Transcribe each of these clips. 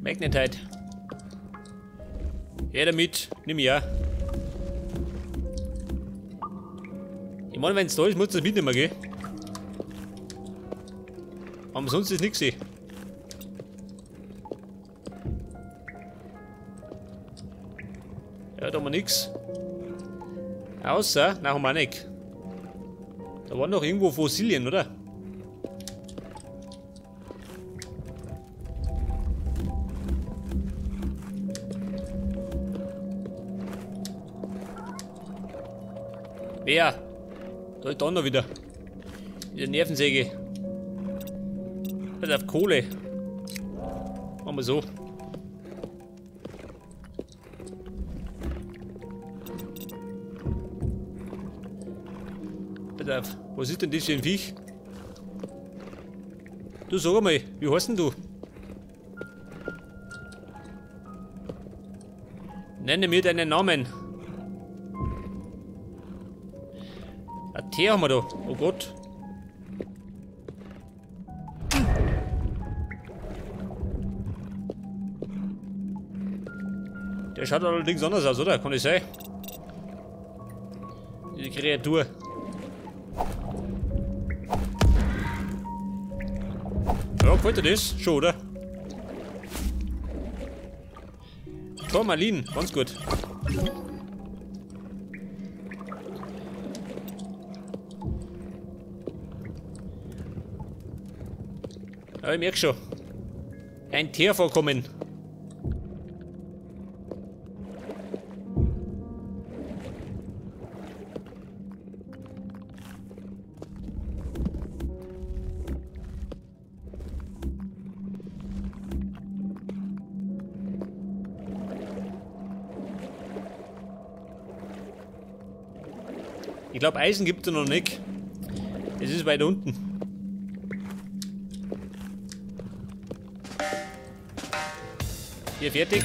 Magnetite. Her damit, nimm ich auch. Ich meine, wenn es da ist, muss das mitnehmen, gell? Aber sonst ist nichts. Ja, da haben wir nichts. Außer, nein, haben wir auch nicht. Da waren doch irgendwo Fossilien, oder? Wer? Da ist der andere wieder. Mit der Nervensäge. Das ist auf Kohle. Machen wir so. Pass auf. Was ist denn das für ein Viech? Du sag einmal, wie heißt denn du? Nenne mir deinen Namen. Ein Teer haben wir da. Oh Gott. Der schaut allerdings anders aus, oder? Kann das sein? Diese Kreatur. Ja, gefällt dir das? Schon, oder? Turmalin, ganz gut. Ja, ich merke schon. Ein Teervorkommen. Ich glaube, Eisen gibt es noch nicht. Es ist weiter unten. Hier fertig.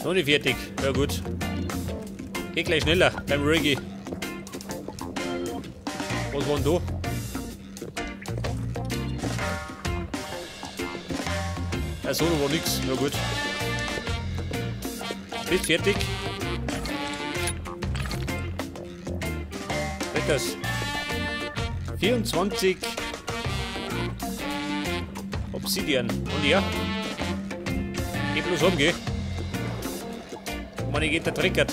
Noch nicht fertig. Ja gut. Geht gleich schneller beim Reggae. Was war denn da? Achso, da war nix. Na gut. Bist fertig. Das 24 Obsidian. Und ja, geh bloß um, geh. Man, geht der Dreckert.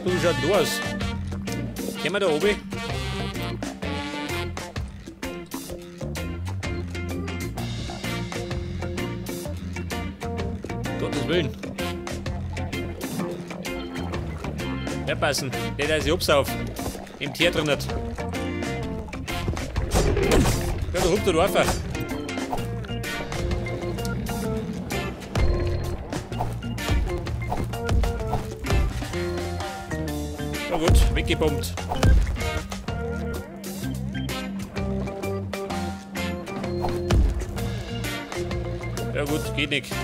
So, wie schaut denn da aus? Gehen wir da oben? Gottes Willen. Ja, passen. Der da ist Obst auf. Im Tier drin hat. Ja, da hupt der einfach. Na gut, weggebombt. Ja gut, geht nicht.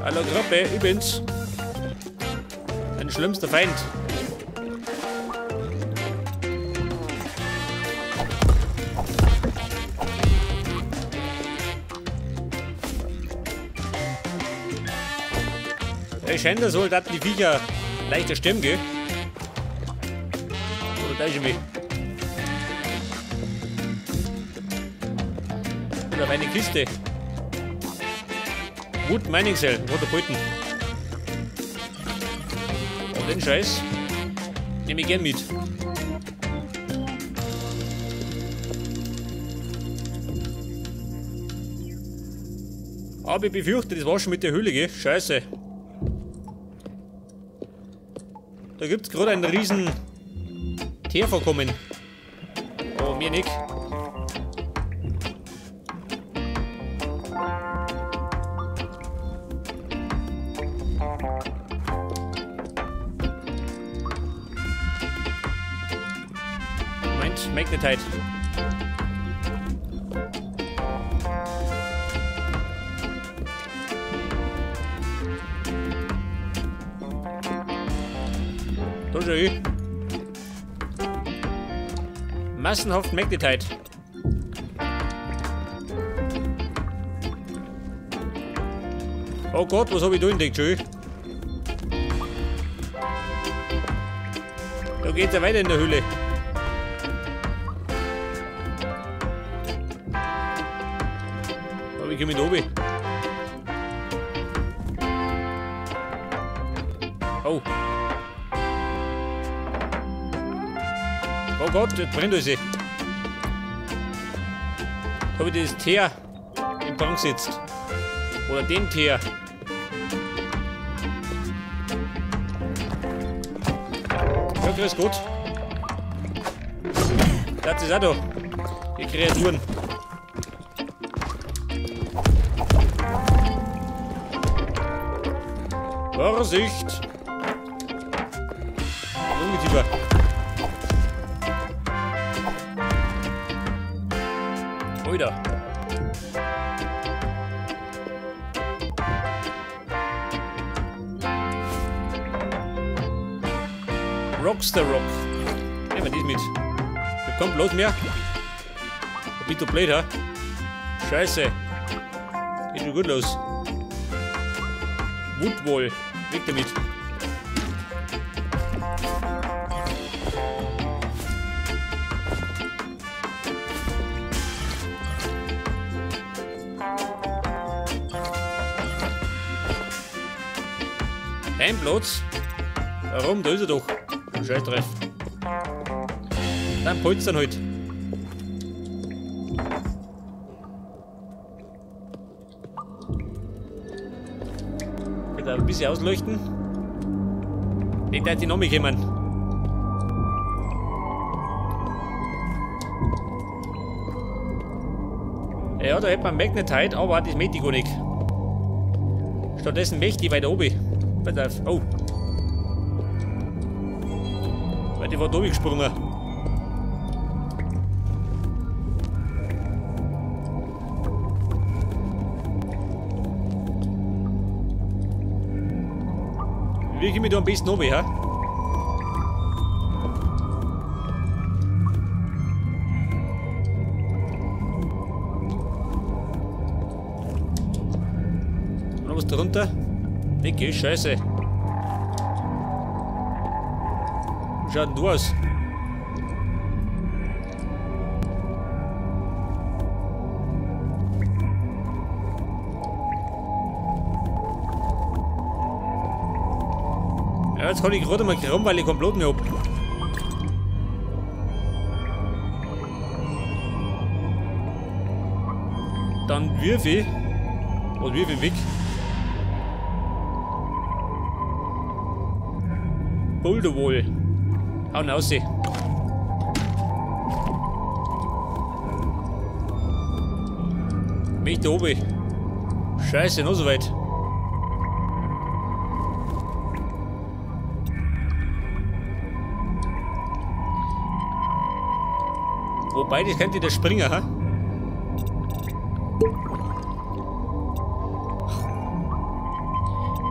Hallo Gruppe, ich bin's. Dein schlimmster Feind. Es scheint ja so, dass die Viecher leichter sterben, gell? Oder täusche ich mich? Oder auf eine Kiste. Wood Mining Cell, roter Beuten. Und den Scheiß nehme ich gern mit. Aber ich befürchte, das war schon mit der Höhle, gell? Scheiße. Da gibt es gerade einen riesen Teervorkommen. Aber mir nicht. Moment, Magnetite. Da schau ich. Massenhaft Magnetite. Oh Gott, was habe ich da entdeckt schon? Da geht's ja weiter in der Höhle. Aber ich komme da oben. Oh. Oh Gott, das brennt alles. Da habe ich das Teer in Brand gesetzt. Oder den Teer. Ja, grüß Gott. Das ist auch da. Die Kreaturen. Vorsicht! Ungeziefer. Oida. Rockstar Rock. Nehmen wir das mit. Da kommt bloß mehr. Ein bisschen blöd, ha? Scheiße. Geht schon gut los. Woodwall. Weg damit. Dein Platz? Warum? Da ist er doch. Scheiß drauf. Dann polstern halt. Bitte ein bisschen ausleuchten. Nicht, dass die noch mehr kommen. Ja, da hätte man Magnetite, aber das möchte ich gar nicht. Stattdessen möchte ich weiter oben. Pass auf. Oh. Weil die war da oben gesprungen. Wie komme ich da am besten runter, hä? Noch was darunter? Weg, Scheiße. Wie schaut denn du aus? Ja, jetzt kann ich gerade mal rum, weil ich kein Blut mehr hab. Dann wirf ich. Was wirf ich weg? Boulderwall. Hauen raus. Mich da oben. Scheiße, noch so weit. Wobei, das könnte der Springer, ha?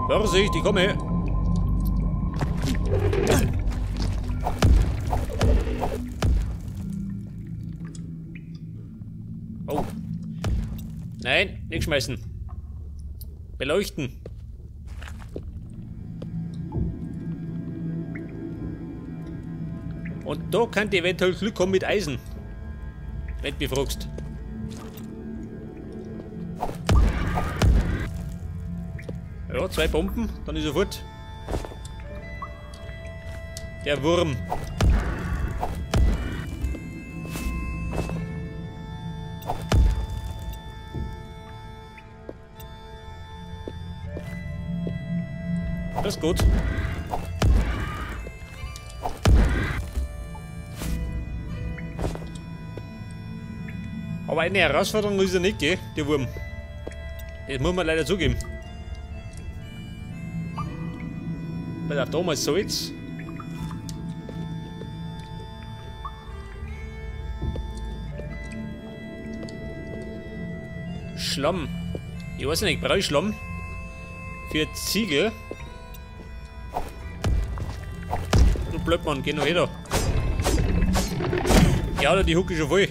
Vorsicht, ich komme. Oh. Nein, nicht schmeißen. Beleuchten. Und da könnte eventuell Glück kommen mit Eisen. Wenn du mich fragst. Ja, 2 Bomben, dann ist er fort. Der Wurm. Das ist gut. Aber eine Herausforderung ist er nicht, gell, der Wurm. Das muss man leider zugeben. Weil auch damals Salz. Schlamm. Ich weiß nicht, brauche ich Schlamm? Für Ziegel. Du Blödmann, geh noch her da. Ja, die Hucke schon voll.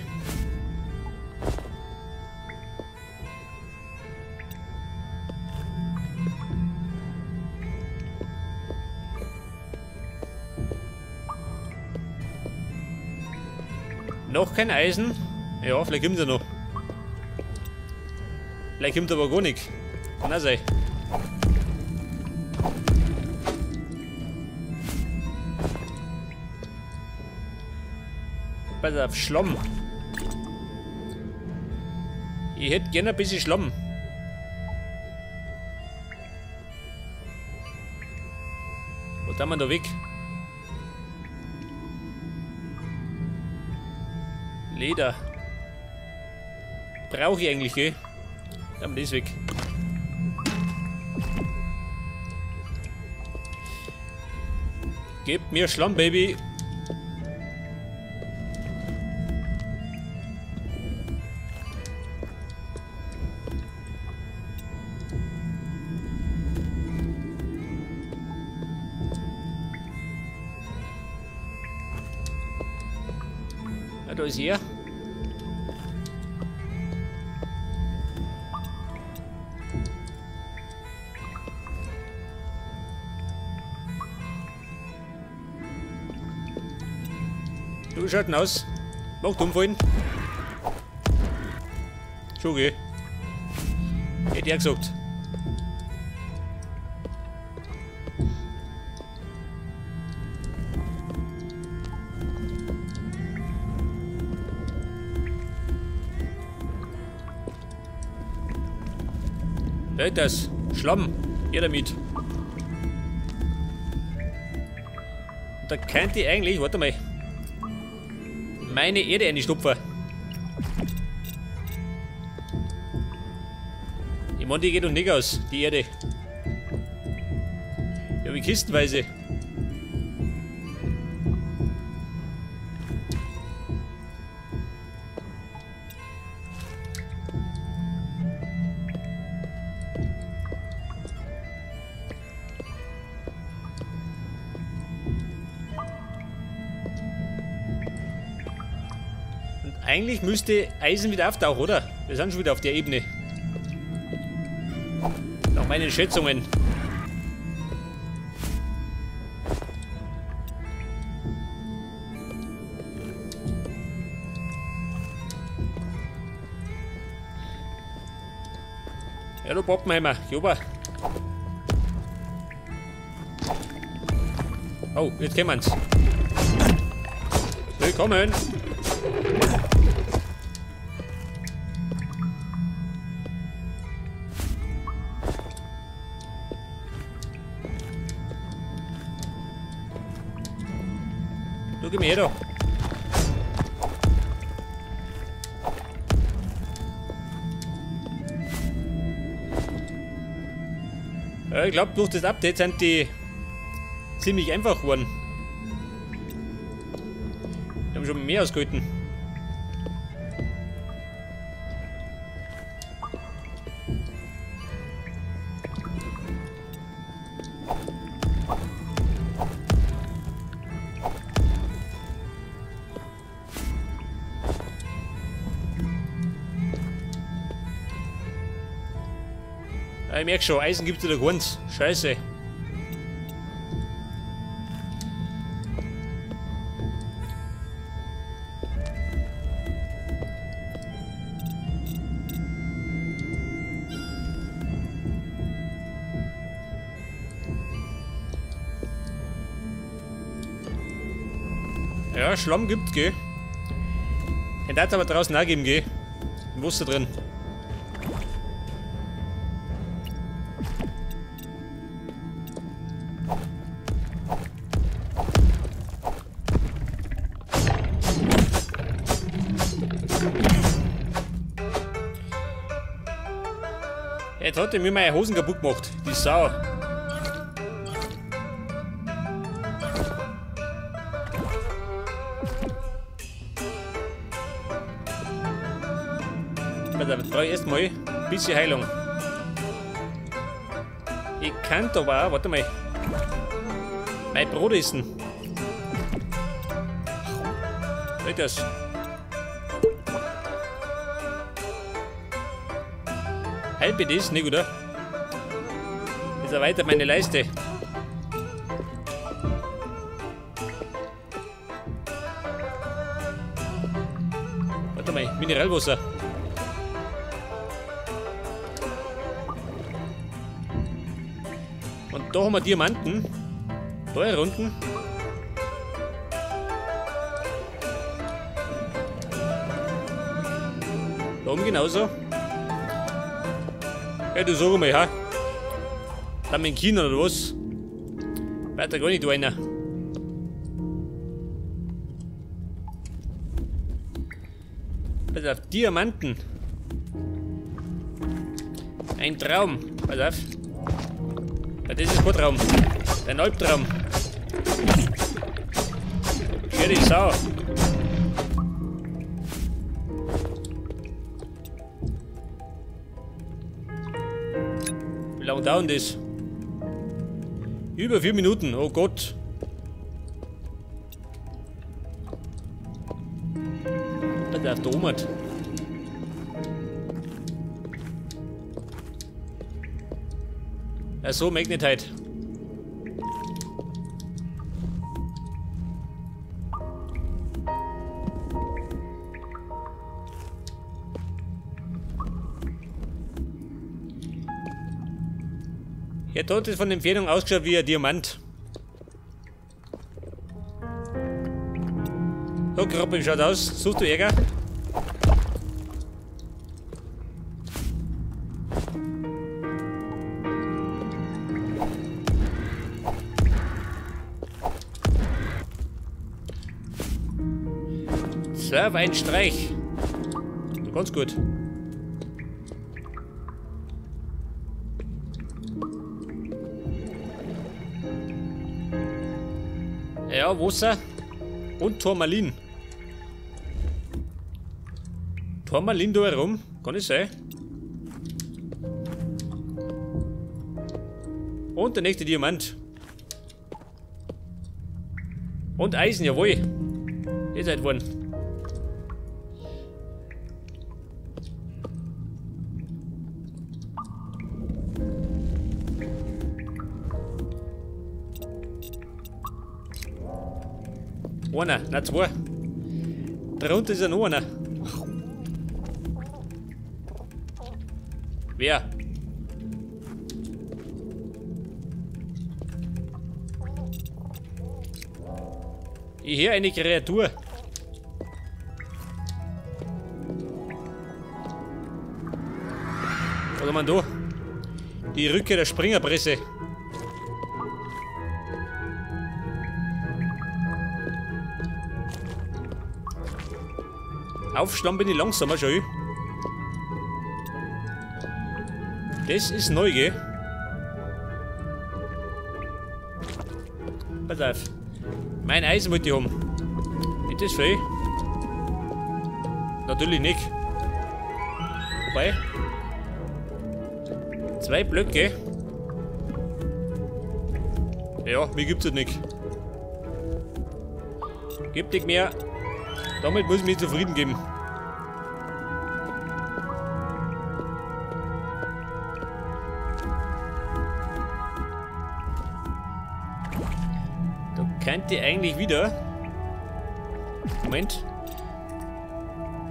Noch kein Eisen. Ja, vielleicht kommt er noch. Vielleicht kommt aber gar nichts. Kann auch sein. Pass auf, Schlamm. Ich hätte gerne ein bisschen Schlamm. Wo tun wir da weg? Leder. Brauche ich eigentlich, gell? Dann das weg. Gebt mir Schlamm, Baby. Ja, da ist er. Du, schaut denn aus? Macht umfallen. Schon okay. Hätte ich auch gesagt. Wer ist das? Schlamm. Ihr damit. Und da könnte ich eigentlich, warte mal, meine Erde einstopfen. Ich meine, die geht doch nicht aus, die Erde. Ja, wie kistenweise. Eigentlich müsste Eisen wieder auftauchen, oder? Wir sind schon wieder auf der Ebene. Nach meinen Schätzungen. Ja, du Pappenheimer. Joba. Oh, jetzt kommen's. Willkommen. Du, geh mir her da. Ja, ich glaube, durch das Update sind die ziemlich einfach geworden. Die haben schon mehr ausgehalten. Ja, ich merke schon, Eisen gibt es wieder keins. Scheiße. Ja, Schlamm gibt's, gell? Den darf's aber draußen auch geben, gell? Im Wasser drin. Jetzt hat er mir meine Hosen kaputt gemacht, die Sau. Da brauche ich erstmal ein bisschen Heilung. Ich kann da aber auch, warte mal, mein Brot essen. Was ist das? Halbe das nicht, oder? Das erweitert meine Leiste. Warte mal, Mineralwasser. Und da haben wir Diamanten. Da unten. Da oben genauso. Ja, du sag mal, ha? Da in China oder was? Weiter gar nicht einer. Pass auf, Diamanten. Ein Traum. Pass auf. Ja, das ist kein Traum. Ein Albtraum. Hier die Sau. Wie lange dauert das? Über 4 Minuten, oh Gott. Pass auf, da oben. Ja, so Magnetite. Ja, dort ist von der Entfernung ausgeschaut wie ein Diamant. So, Kroppe, schaut aus. Suchst du Ärger? Serve ein Streich. Ganz gut. Ja, Wasser und Turmalin. Turmalin da herum, kann es sein. Und der nächste Diamant. Und Eisen, jawohl. Ihr seid worden. Einer, nein, zwei. Darunter ist ja noch einer. Wer? Ich höre eine Kreatur. Was haben wir da? Die Rückkehr der Springerpresse. Aufschlagen bin ich langsamer schon. Das ist neu, gell? Pass auf. Mein Eisen wollte ich haben. Ist das viel? Natürlich nicht. Wobei. 2 Blöcke. Ja, mir gibt's das nicht. Gibt nicht mehr. Damit muss ich mich zufrieden geben. Da könnte ich eigentlich wieder. Moment.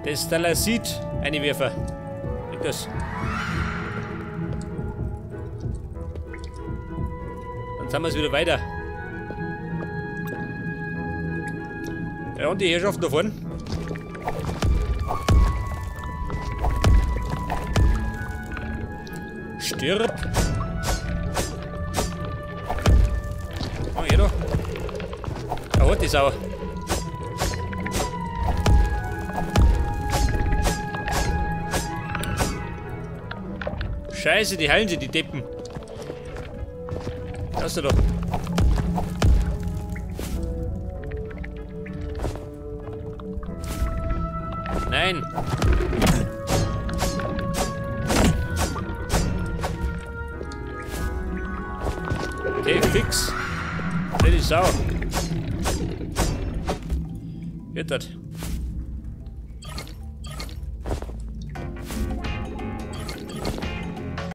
Das Stalasit einwerfen. Das. Dann sind wir es wieder weiter. Ja, und die Herrschaften da vorne. Stirb! Oh, hier da. Da hat die Sau. Scheiße, die heilen sie, die Deppen. Lass sie doch. Nein. Okay, fix. Das ist Sau. Wird das.